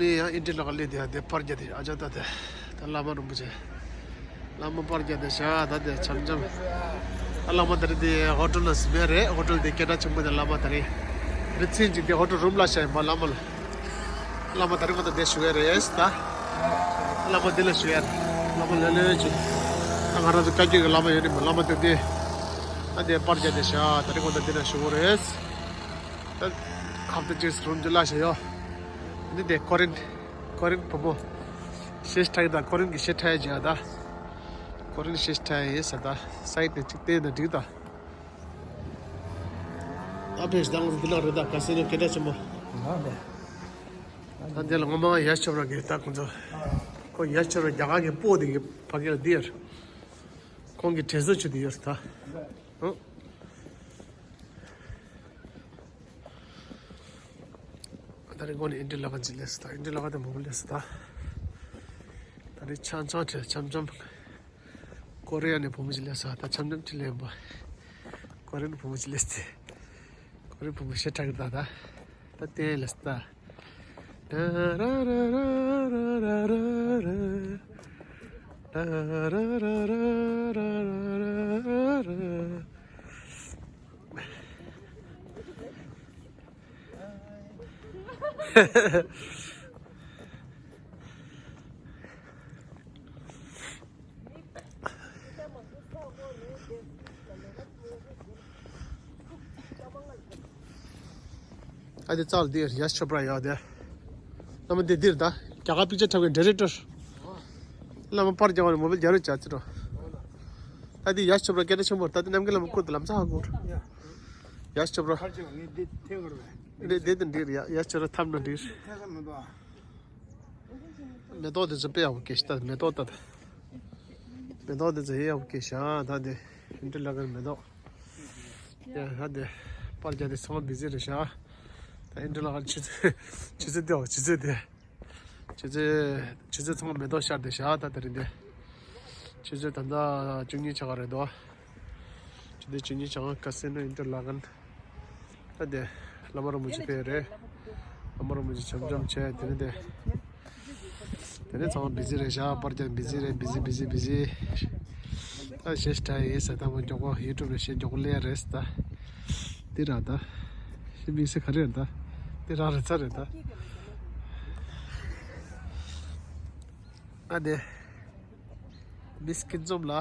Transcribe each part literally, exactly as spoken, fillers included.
ནི་ཡང་ཨིན་དྲི་ལ་ཁ་སླེབས་དེ་ཡང་དེ་པར་རྒྱག་དེ་ཨ་ཅག་ད་དེ་ད་བླ་མ་རིན་པོ་ཆེ། བླ་མ་པར་རྒྱག་དེ་བཞག་ད་དེ་འཆམ་འཆམ། ད་བླ་མ་དེ་རིང་དེ་ཧོ་ཊེལ་ལ་གཟིམ་ཡ་རེད། ཧོ་ཊེལ་དེ་སྐད་གྲགས་ཆེན་པོ་དེ་བླ་མ་དེ་རིང་རི་ཚིན་ཅིག་དེ་ཧོ་ཊེལ་རུམ་ལ་བཞག་ཡིན་པ་བླ་མ་ལ། བླ་མ་དེ་རིང་ང་ད་དེ་བཞུགས་ཡ་རེད་ད། བླ་མ་འདི་ལ་བཞུགས་ཡ་རེད། བླ་མ་ལོས་ལོས་ཅིག་ད་ང་རང་ཚོ་བཀའ་བརྒྱུད་ཀྱི་བླ་མ་ཡོད་རེད་མ། བླ་མ་དེ་དེ་ད་དེ་པར་རྒྱག་དེ་བཞག་ད་རིང་ང་ད་འདི་ན་བཞུགས་ཡོད་རེད། ད་ཧབ་ཏ་ཅིག་རུམ་ཅིག་ལ་བཞག་ཡོད། འདི་དེ་ཀོ་རིན། ཀོ་རིན་བུ་མོ། ཤེས་ཁྲ་ཡི་ད་ཀོ་རིན་གྱི་ཤེས་ཁྲ་ཡི་ཅིག་ཡ་ད། ཀོ་རིན་ཤེས་ཁྲ་ཡི་ཟེར་ད། སའིཌ་ནས་ཅིག་བལྟས་ན་འགྲིག་ད། ཨ་ཕས་ད་ང་ཚོ་འདི་ལ་རེད་ད་ཀ་སི་ནོ་སྐད་གྲགས་ཆེན་པོ། ད་འདི་ལ་ངོ་མ་ཡ་ཆོབ་ར་གི་ད་ཁོང་ཚོ། ཁོ་ཡ་ཆོབ་ར་རྒྱ་གར་གྱི་སྤོ་དེ་གི་ཕ་གི་ལ་འདི་ཡར། ཁོང་གི་དྲན་གསོ་ཆུ་དེ་ཡར་ད། ཨང་། ད་རེས་འགོ་ནས་ཨིན་དྲི་ལ་ཁ་ཅིག་སླེབས་སོང་ད། ཨིན་དྲི་ལ་ཁ་དེ་མང་པོ་སླེབས་སོང་ད། ད་རེས་ཆང་ཆང་ཁྲལ་འཆམ་འཆམ། ཀོ་རི་ཡ་ནས་བུ་མོ་ཅིག་སླེབས་སོང་ད། འཆམ་འཆམ་ཁྲིད་ལེན་པ། ཀོ་རི་ཡ་ནས་བུ་མོ་ཅིག་སླེབས་ཏེ། ཀོ་རི་བུ་མོ་ཤེས་ཁྲ་གི་ད་ད། ད་བསྟན་ལ་ད། ཨ་དེ་ཙལ་དེ་ཡ་ཆོབ་ར་ཡོད་དེ། བླ་མ་དེ་འདིར་ད། རྒྱ་གར་པིག་ཅར་འཁྲབ་མཁན་ཌི་རེག་ཊར། བླ་མ་པར་རྒྱག་པ་ནི་མོ་བེལ་རྒྱག་རོགས་བྱ་ཚེ་རོ། ད་དེ་ཡ་ཆོབ་ར་སྐད་གྲགས་ཆེན་པོ་རེད། ད་དེ་རྣམ་རྒྱལ་བླ་མ་སྐུ་དེ་ལམ་སང་ཧ་གོ། ཡ་ཆོབ་ར། ཁར་ཅིག་ངས་འདི་འཐེན་དགོས་རེད། འདི་འདི་དེ་འདིར་ཡ་ཡ་ཆོབ་ར་ཐབ་ན་འདིར། འཐེན་ས་མི་འདུག་ཨ། མེ་ཏོག་དེ་ཚོ་དཔེ་ཡག་པོ་སྐྱེས་ཤག་ད་མེ་ཏོག་ད། མེ་ཏོག་དེ་ཚོ་ཡག་པོ་སྐྱེས་ཤག་ད་དེ་ཨིན་དྲི་ལ་ཁ་ནས་མེ་ཏོག་ཡ་ད་དེ་པར་རྒྱག་དེ་ཚང་མ་བི་ཟི་རེད་ཤག་ད་ཨིན་དྲི་ལ་ཁ་ཆུ་ཚོད་ཆུ་ཚོད་དེ་ཆུ་ཚོད་དེ་ཆུ་ཚོད་ཆུ་ཚོད་ཚང་མ་མེ་ཏོག་ཤར་དེ་ཤག་ད་དེ་རིང་དེ་ཆུ་ཚོད་ད་ལྟ་བཅུ་གཉིས་ཆགས་ཀ་རེད་དོ། ཆུ་ཚོད་བཅུ་གཉིས་ཆགས་ཀ་སེ་ནོ་ཨིན་དྲི་ལ་ཁ་ནས། ད་དེ་བླ་མ་རིན་པོ་ཆེ་ཕེབས་རེད། བླ་མ་རིན་པོ་ཆེ་འཆམ་འཆམ་བྱས་དེ་ནས་དེ། དེ་ནས་ཚང་མ་བི་ཟི་རེད་ཤག་པར་རྒྱག་བི་ཟི་རེད། བི་ཟི་བི་ཟི་བི་ཟི། ད་ཤེས་ཁྲ་ཡི་ཟེར་ད་མ་མགྱོགས་པོ་ཡུ་ཊུབ་ནས་ཤེས་མགྱོགས་པོ་སླེབས་རེད་ད། འདི་ར་ད། ཤེས་མི་སྲིད་ག་རེ་རེད་ད། འདི་རང་རེད་ཚ་རེད་ད། ཨ་དེ། མི་སྐྱིད་འཛོམས་ལ།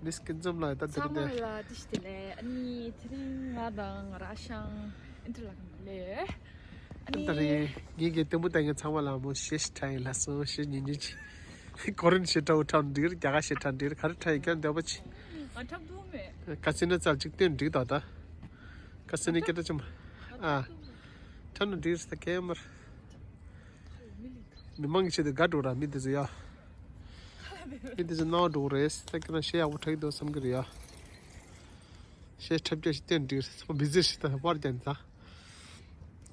མི་སྐྱིད་འཛོམས་ལ་ད་དེ་ཚང་མ་དེ་ལ་བཀྲ་ཤིས་བདེ་ལེགས། ཨ་ནི་དེ་རིང་ང་དང་ང་ར་ཤང་ཨིན་དྲི་ལ་ཁ་ནས་ལས། ཨ་ནི་ད་རེས་ངེད་ཀྱི་ལྟད་མོ་ལྟ་མཁན་ཚང་མ་ལ་མོ་ཤེས་ཁྲ་ཡིན་ལ་སོང་ཤེས་ཉིན་ཉིན་གྱི་ཀོ་རིན་ཤེས་ཁྲ་བོ་ཁྲབ་འདིར་རྒྱ་གར་ཤེས་ཁྲ་འདིར་ག་རེ་ཁྲ་ཡིན་ཀྱང་འདོད་པ་ཆེ། ང་ཁྲབ་འདུག་མེད། ཁ་ཆེ་ན་ཙལ་ཅིག་སྟོན་འགྲིག་ད་ད། ཁ་ཆེ་ན་སྐད་གྲགས་ཆེན་པོ། ཨ། ཁྲབ་ན་འདིར་ད་ཀེ་མར། མི་མང་གི་ཆེད་དུ་དགའ་འགྲོ་ར་མི་དེ་ཚོ་ཡ། མི་དེ་ཚོ་སྣང་བ་འགྲོ་གི་རེད། ད་ཁྱེད་རང་ཤེས་ཡག་པོ་ཁྲབ་ཀྱི་འདུག་བསམ་གི་རེད་ཡ། ཤེས་ཁྲབ་རྒྱ་ཞིག་བསྟན་འགྲིག་རེད། ཚང་མ་བི་ཟི་ཞིག་ད་པར་རྒྱག་ནི་ད།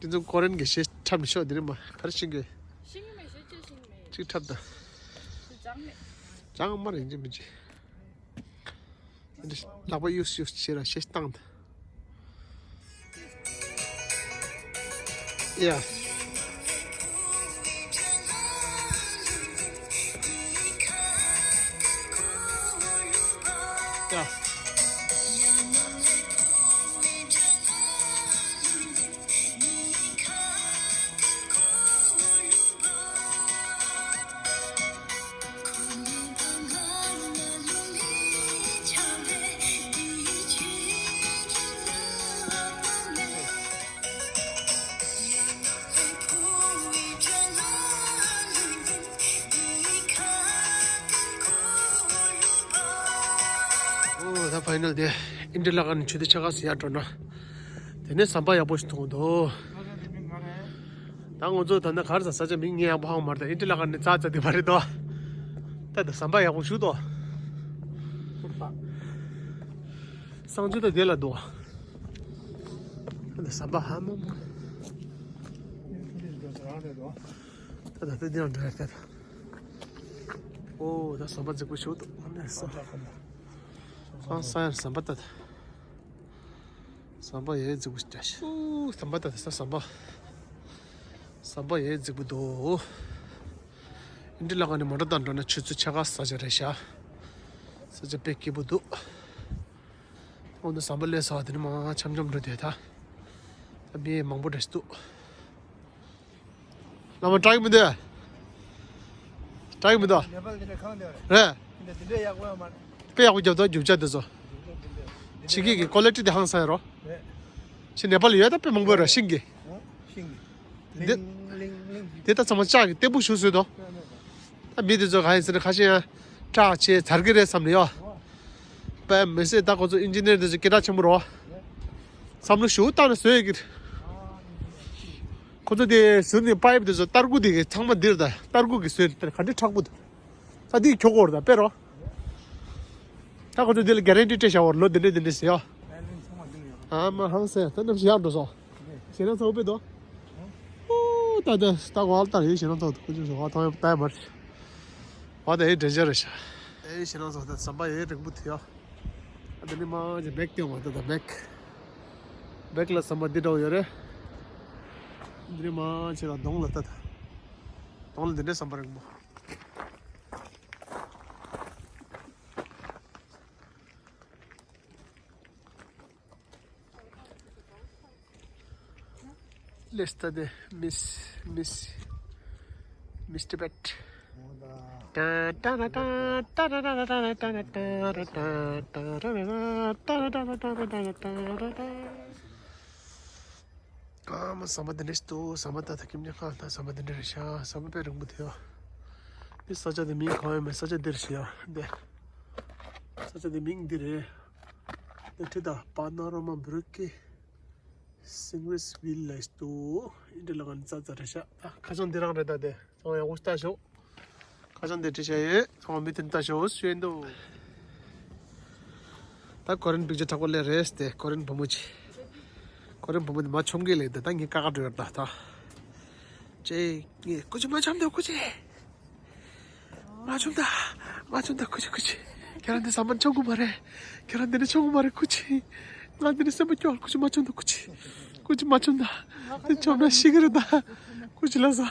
དེ་ཚོ་ཀོ་རིན་གྱི་ཤེས་ཁྲབ་ནི་ཤོག་དེ་རིང་མ་ག་རེ་ཤེས་གི། ཤེས་གི་མེད། ཤེས་ཅི་ཤེས་གི་མེད། གཅིག་ཁྲབ་ད། ཅང་མེད། ཅང་མ་རེད་ཅི་མི་ཅི། ལག་པ་གཡུག་གཡུག་བྱེད་ར་ཤེས་བཏང་ད། ཡ། ཡ། ཨོ་ད་ཕའི་ནལ་དེ་ཨིན་དྲི་ལ་ཁ་ནས་ཆུ་ཚོད་ཕྱེད་ཀ་ཙམ་ཡར་འགྲོ་ན། དེ་ནས་ཟམ་པ་ཡག་པོ་ཞིག་མཐོང་འདུག་ད་ང་ཚོ་ད་ནི་གར་ས་ས་ཆ་མིང་ངས་ཡག་པོ་ཧ་གོ་མ་རེད། ད་ཨིན་དྲི་ལ་ཁ་ནས་ཙག་ཙག་དེ་བ་རེད་དོ། ད་ད་ཟམ་པ་ཡག་པོ་ཞིག་འདུག་གསང་སྤྱོད་ད་དེ་ལ་འདུག་ད་ད་ཟམ་པ་ཧ་མ་མ། ད་ད་ད་འདི་ལ་འགྲོ་ཡ་ད་ད། ཨོ་ད་ཟམ་པ་རྫིག་པོ་ཞིག་འདུག་ཨ་ནི་ས། ཨ་ས་ཡར་ཟམ་པ་ད་ད། ཟམ་པ་ཡས་རྫིག་པོ་ཞིག་འདྲ་ཞིག་ཨུ་ཟམ་པ་ད་ད་ས་ཟམ་པ། ཟམ་པ་ཡེ་རྫིག་པོ་འདུག་ཨིན་ཏི་ལ་ཁ་ནས་མོ་ཊ་བཏང་འགྲོ་ན་ཆུ་ཚོད་ཕྱེད་ཀ་ས་ཆ་རེད་ཤག་ས་ཆ་དཔེ་སྐྱིད་པོ་འདུག་འོ་ན་ཟམ་པ་སླེབས་ས་དེ་ནས་མར་འཆམ་འཆམ་འགྲོ་དེ་ད། ད་མི་མང་པོ་འདྲ་ཞིག་འདུག་བླ་མ་སྐྲག་གི་མི་འདུག་སྐྲག་གི་མི་འདུག་ནེ་པཱལ་འདི་འདྲ་ཁང་འདི་རེད། རེད། འདི་འདི་འདྲ་ཡག་པོ་ཡོད་མ་རེད། དཔེ་ཡག་པོ་རྒྱབ་འདུག་རྒྱུ་ཆ་འདི་ཚོ། འདི་འདྲ་འདི་འདྲ་ཕྱི་རྒྱལ་གྱི་ཀོ་ལི་ཊི་དེ་ཧང་སང་ཡོད་རོ། རེད། ཕྱི་ནེ་པཱལ་ཡོད་ད་དཔེ་མང་པོ་ཡོད་ར་ཤིང་གི། ཨོ། ཤིང་གི། འདི། ལིང་ལིང་ལིང་། འདི་ད་ཚང་མ་ལྕགས་ཀྱི་སྟེགས་བུ་བཞུགས་སྲོལ་དོ། ད་མི་དེ་ཚོ་ག་ཡིན་ཟེར་ན་ཁ་ཤས་ཡང་ཁྲག་ཆེ་ཚར་གི་རེད་བསམ་ནས་ཡོད། དཔེ་མི་སྲིད་ད་ཁོ་ཚོ་ཨིན་ཇི་ནེར་དེ་ཚོ་སྐད་གྲགས་ཆེན་པོ་རེད། བསམ་བློ་ཞུ་བཏང་ནས་བཟོས་ཡོད་ཀྱི། ཁོ་ཚོ་དེ་ཟུར་ནས་པའིབ་དེ་ཚོ་སྟར་གུ་དེ་གི་ཚང་མ་འདིར་ད་སྟར་གུ་གི་བཟོས་དེ་ག་འདྲ་མཁྲེགས་པོ་འདུག་ད་འདི་ཁྱོ་གོར་ད་དཔེ་རོ། ད་ཁོ་ཚོ་འདི་ལ་གེ་རན་ཊི་སྤྲད་བཞག་པ་རེད་ལོ་འདི་འདྲ་འདི་འདྲ་ཟེར་ཡ། ཨ་མ་ཧང་སེ་ད་ནམ་ཞིག་ཡག་འགྲོ་སོང་། ཞེ་སྣང་ཚ་པོ་དཔེ་འདུག་ཨོ་ད་ད་ད་གོ་ཨལ་ཏར་ཡེ་ཞེ་སྣང་ཚ་པོ་འདུག་ཁོ་ཚོ་ཞོགས་ཁ་ཐོང་ཡ་ད་ཡ་མར། བ་ད་ཡེ་དྲན་ཆ་རེད་ཤག་ཨེ་ཞེ་སྣང་ཚ་པོ་ད་ཟམ་པ་ཡེ་རིང་པོ་དེ་ཡ། ཨ་འདི་ནི་མ་ཇི་བེག་སྟེང་བ་ད་ད་བེག་བེག་ལ་ཟམ་པ་འདི་འདྲ་བོ་ཡོད་རེད། འདི་ནི་མ་ཇི་ལ་གདོང་ལ་ད་ད། གདོང་ལ་འདི་འདྲའི་ཟམ་པ་རིང་པོ། Let's study Miss Miss Miss Tibet. ཨ་མ་ཟམ་པ་འདི་འདྲ་ཞིག་འདུག་ཟམ་པ་ད་ད་ཁྱིམ་ནས་ཁ་ད་ཟམ་པ་འདི་འདྲ་རེད་ཤག་ཟམ་པ་དཔེ་རིང་པོ་དེ་ཡོད། འདི་ས་ཆ་དེ་མིང་གང་ཡོད་མེད་ས་ཆ་འདི་རེད་ཤག་འདི། ས་ཆ་དེ་མིང་འདི་རེད། འདི་ཁྲི་ད་པ་ན་རོ་མ་བྷུ་རུ་ཀི་སིང་རིས་ཝིལ་ལེཇ་འདུག་ཨིན་ཏི་ལ་ཁ་ནས་ཙ་ཙ་རེད་ཤག་ཨ་ཁ་བྱང་འདི་རང་རེད་ད་དེ། ཚང་མ་ཡག་པོ་ལྟ་ཤོག་ཁ་བྱང་དེ་བྲིས་བཞག་ཡོད། ཚང་མ་མི་དེ་ལྟ་ཤོག་ཞུ་ཡིན་འདུག་ད་ཀོ་རིན་པིག་ཅར་མཁྲེགས་པོ་སླེབས་རེད་དེ། ཀོ་རིན་བུ་མོ་ཅིག་ཀོ་རིན་བུ་མོ་དེ་མ་མཆོང་གི་ལེགས་དེ། ད་ངས་ཀ་ཁ་འགྲོ་ཡོད་ད་ད། ཅེ་ངས་སྐུ་མཁྱེན་མ་མཆོང་འདུག་སྐུ་མཁྱེན། མ་མཆོང་ད། མ་མཆོང་ད་སྐུ་མཁྱེན་སྐུ་མཁྱེན། ཁྱེད་རང་འདི་ཟམ་པ་མཆོང་གི་མ་རེད། ཁྱེད་རང་འདི་ནས་མཆོང་གི་མ་རེད་སྐུ་མཁྱེན། ང་འདི་ནས་སེམས་པ་སྐྱོ། སྐུ་མཁྱེན་མ་མཆོང་ད་སྐུ་མཁྱེན། སྐུ་མཁྱེན་མ་མཆོང་ད། འདི་མཆོང་ན་ཤི་གི་རེད་ད། སྐུ་མཁྱེན་ལགས་སོ།